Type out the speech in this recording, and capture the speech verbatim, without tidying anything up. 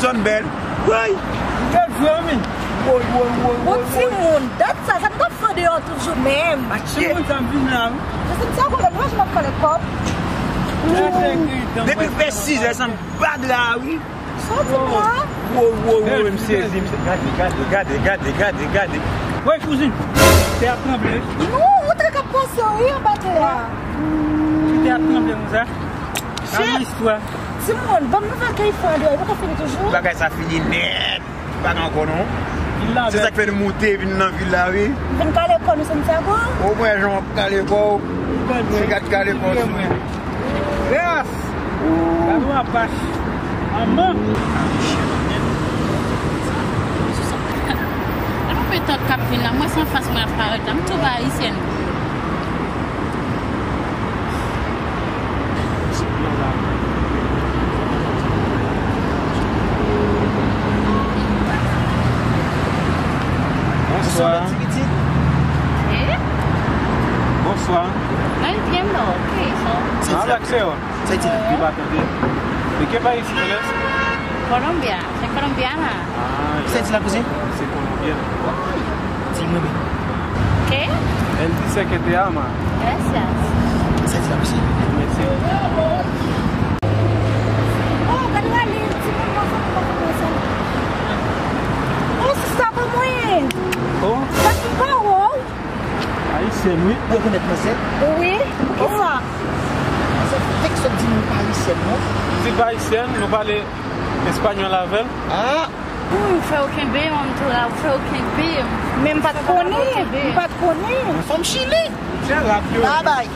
Fanm bèl. Woy. Bèl vre, wi. Woy, woy, woy, woy, woy. Timoun, dat sa, sa m t ap fè deyò toujou menm. Ak timoun sa m vin la, wi. Santiago, lè mwen, m ap pale kòb. Depi l fè sizè, sa m bat la, wi. Soti la. Woy, woy, woy, m sezi, m sezi. Gade, gade, gade, gade, gade. Woy, kouzin. Tè ap tranble. Non, ou te ka pase, wi, anba tè a. Tè ap tranble konsa. Gade istwa. Timoun, ban m nouvèl ke Ifan deyò, li poko fini toujou. Bagay sa fini nèt. Pa gen ankò non. Se sa k fè nou moute vin nan vil la, wi. Vin kale kò nou Santiago. Ou wè jan w ap kale kò w. Fè gad kale kò w sou. Gras! Gade w apach. Manman! Gade yon metòd k ap vin la. Mwen se anfas mwen ap parèt la. M twouve ayisyèn. Bonswa. Eh? Bonswa. Mwen byen, m la, ok, so. Sa di la. Sa di la. Li pa tande. ¿De qué país eres? Colombia. Soy colombiana. Ah, ya. Sa di la, kouzin? Se kolonbyen. Di mwen, men. ¿Qué? Él dice que te ama. Gracias. Sa di la, kouzin? Mèsi. Oh, gade w ale, timoun nan fanm nan kòmanse. Oh, sista, kòman w ye? Oh. Sa ki pa w? Ayisyèn, wi. Ou rekonèt mwen, sè? Wi. Poukisa? Sa fèk sot di nou pa ayisyèn, non? Di pa ayisyèn, nou pale espanyòl avè l. Ah! Wi, ou fè w kenbe m, m tou la, ou fè w kenbe m. Men m pa t konnen, m pa t konnen. Fanm Chili. Babay.